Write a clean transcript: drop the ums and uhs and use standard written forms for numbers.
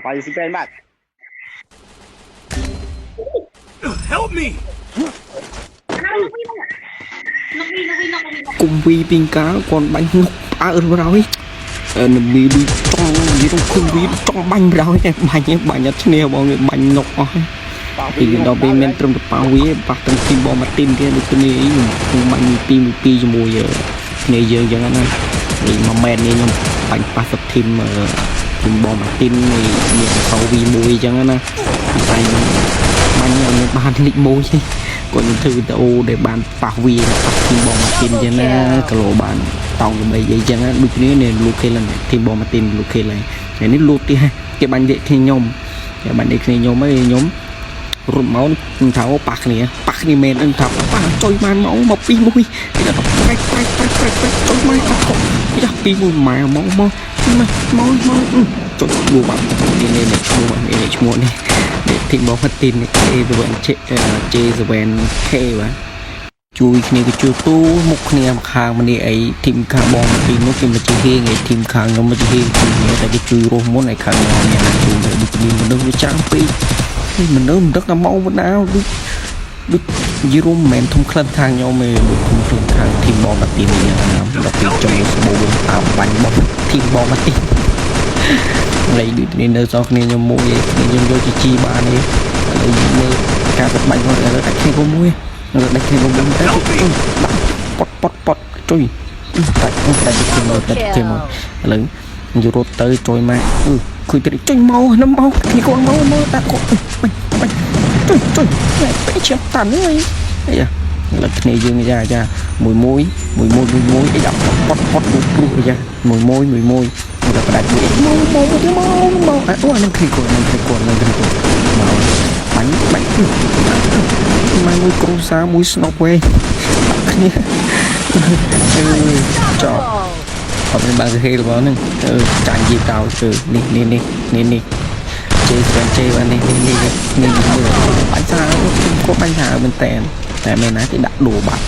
បាយស៊ីពេនបាទ Help me! គុំវីពីកាលគាត់បាញ់នុកផ្អើលបណ្ដោយអឺមីដូចចង់និយាយគុំវីចង់បាញ់បណ្ដោយតែបាញ់បាញ់អត់ឈ្នះបងបាញ់នុកអស់ពីដល់ពេលមានត្រឹមតប៉ាវាប៉ះទាំង team បងមកទីមទៀតដូចគ្នាខ្ញុំបាញ់1 2 1 2ជាមួយគ្នាយើងអញ្ចឹងណានេះ1ម៉ែត្រនេះខ្ញុំបាញ់ប៉ះស team team បងមកទីមនេះមានអស V1 អញ្ចឹងណាតែខ្ញុំបាញ់ឲ្យមានបានលេខ1ទេគាត់ខ្ញុំធ្វើវីដេអូដែលបានប៉ះវាប៉ះ team បងមកទីមអញ្ចឹងណាគីឡូបានតោងដើម្បីអីចឹងណាដូចគ្នានេះលូខេល team បងមកទីមលូខេលហើយនេះលូទៀតគេបាញ់លេខគ្នាខ្ញុំគេបាញ់លេខគ្នាខ្ញុំហើយខ្ញុំ រត់មកខ្ញុំថាអូប៉ះគ្នាប៉ះគ្នាមែនខ្ញុំថាប៉ះចុយបានមកមកពីមួយគេថាប្រែកប្រែកប្រែកប្រែកប្រែកចុយមកអត់ខុសគេថាពីមួយម៉ែមកមកមកមកមកចុយបួបាត់នេះនេះឈ្មោះនេះឈ្មោះនេះនេះធីមបងផាទីននេះ A7 J7K បាទជួយគ្នាទៅជួយទូមុខគ្នាខាងម្នេះអីធីមខាងបងទីនោះគេមកជិះហៀងឯធីមខាងខ្ញុំមកជិះហៀងជួយគ្នាតែគេជួយរស់មុនឯខាងខ្ញុំមានណាជួយដូចគ្នាមនុស្សវាច្រើនពេក នេះមនុស្សមិនដឹងថាមកបណ្ណាដូចដូចនិយាយរួមមិនមែនធំក្លិនខាងខ្ញុំទេដូចធំក្លិនខាង team បងម៉ាទីននេះណាដល់ពេលចូលស្បូតាមបាញ់របស់ team បងម៉ាទីនឡៃដូចនេះនៅសល់គ្នាខ្ញុំមួយគ្នាខ្ញុំយកជីជីបានទេឥឡូវមើលការបាញ់គាត់ឥឡូវដាច់គ្នាក៏មួយឥឡូវដាច់គ្នាក៏មួយតែដាក់ប៉ត់ប៉ត់ប៉ត់ជួយដាច់ដាច់គ្នាមកដាច់គ្នាមកឥឡូវយករត់ទៅជួយម៉ាក់អឺឃើញទៅចេញមកនឹងមកគ្នាកូនមកមកដាក់គាត់បាញ់បាញ់ជួយជួយបែកជាតាន់ហ្នឹងអីអាឥឡូវគ្នាយើងយ៉ាយ៉ាមួយមួយមួយមួយមួយមួយអីដាក់ប៉ត់ប៉ត់ព្រោះព្រោះអីយ៉ាមួយមួយមួយមួយតែផ្ដាច់មួយមកមកមកមកអូអានឹងគ្នាកូននឹងគ្នាកូននឹងគ្នាកូនមកបាញ់បាញ់មកមួយគ្រូសាមួយស្នុកវេដាក់គ្នាអឺចប់ អត់មានបានគេរបស់ហ្នឹងទៅចាញ់យីតោគឺនេះនេះនេះនេះនេះ J7 J បាទនេះនេះនេះនេះមើលបាញ់សាគាត់បាញ់សាមែនតែតែមែនណាគេដាក់ដួបាត់